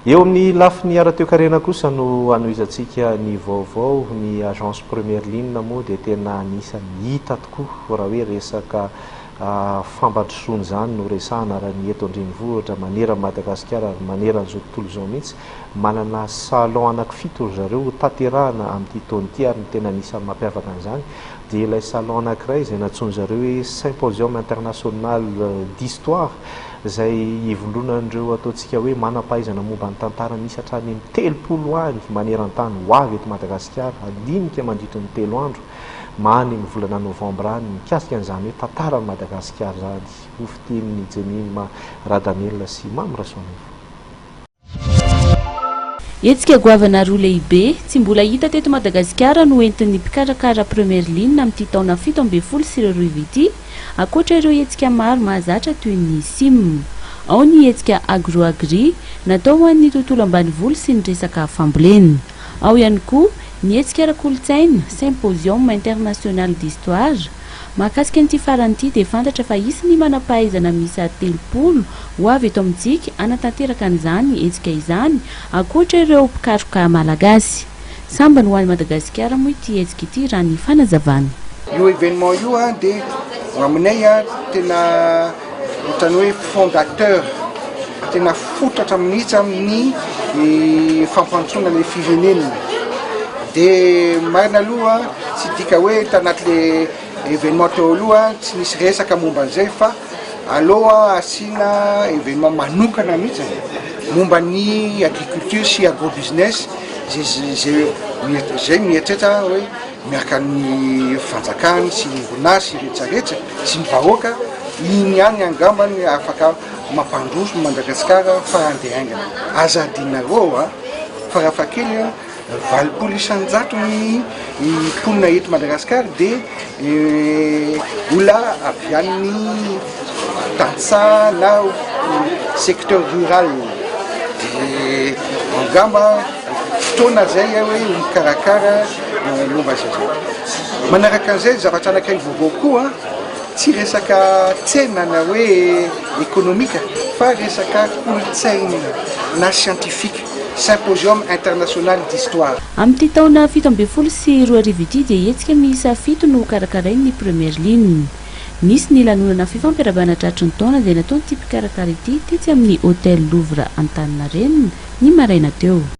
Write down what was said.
Eo amin'ny lafiny ara-toekarena kosa no hanohizantsika ny vaovao. Ny agence Première Ligne moa dia tena anisan'ny hita tokoa raha hoe resaka fampandrosoana izany no resahana raha ny eto an-drenivohitra, maneran'i Madagasikara ary maneran'izao tontolo izao mihitsy. Manana salon anankifito ry zareo ho tanterahana amin'ity taona ity ary ny tena anisan'ny mampiavaka an'izany dia ilay salon anankiray izay nantsoin-dry zareo hoe Symposium International d'Histoire izay ivondronan'ireo ataontsika hoe manam-pahaizana momba ny tantara misy hatrany amin'ny 30 any maneran-tany ho avy eto Madagasikara handinika mandritry ny 3 andro any amin'ny volana novambra any mikasika an'izany hoe tantaran'i Madagasikara izany, ho fitenin'i Jemima Radaniela sy Mamy Rasoanivo. Hetsika goavana roa lehibe tsy mbola hita teto Madagasikara no entin'ny mpikarakara Première Ligne amin'ity taona 2017 ity, ankoatra ireo hetsika maro mahazatra toy ny SIM. Ao ny hetsika Agroagri natao ho an'ny tontolo ambanivolo sy ny resaka fambolena. Ao ihany koa ny hetsika ara-kolontsaina Symposium International d'Histoire. Mahakasika an'ity farany ity dia fantatra fa hisy ny manam-pahaizana miisa 30 ho avy eto amintsika hanatanteraka an'izany hetsika izany, ankoatra ireo mpikaroka malagasy. Sambany ho an'i Madagasikara moa ity hetsika ity raha ny fanazavana. Io événement io dia aminay tena ohatrany hoe fondateur, tena fototra mihitsy amin'ny fampandrosoana le firenena. De marina aloha, tsy dika hoe tanaty le événement teo aloha tsy nisy resaka momba an'izay, fa aloha asiana événement manokana mihitsy momba ny agriculture sy agrobusiness zay zay mieritreritra hoe miaraka ny fanjakany sy ny orinasy rehetrarehetra sy ny vahoaka iny ihany angambany afaka mampandroso Madagasikara. Fa andeha haingana aza adinareo fa raha fakely 80% ny mponina eto Madagasikara de olona avy any tantsaha na secteur rural, de angamba fotoana zay hoe mikarakara momba zay. Zay manaraka an'izay, zavatra anankiray vaovao koa, tsy resaka tsena na hoe économique fa resaka kolotsaina na scientifique, Symposium International d'Histoire. Amin'ity taona 2017 ity dia hetsika miisa fito no karakarain'ny Première Ligne. Nisy ny lanonana fifampiarahabana tratry ny taona izay nataon'ity mpikarakara ity tetsy amin'ny Hôtel Louvre Antaninarenina ny maraina teo.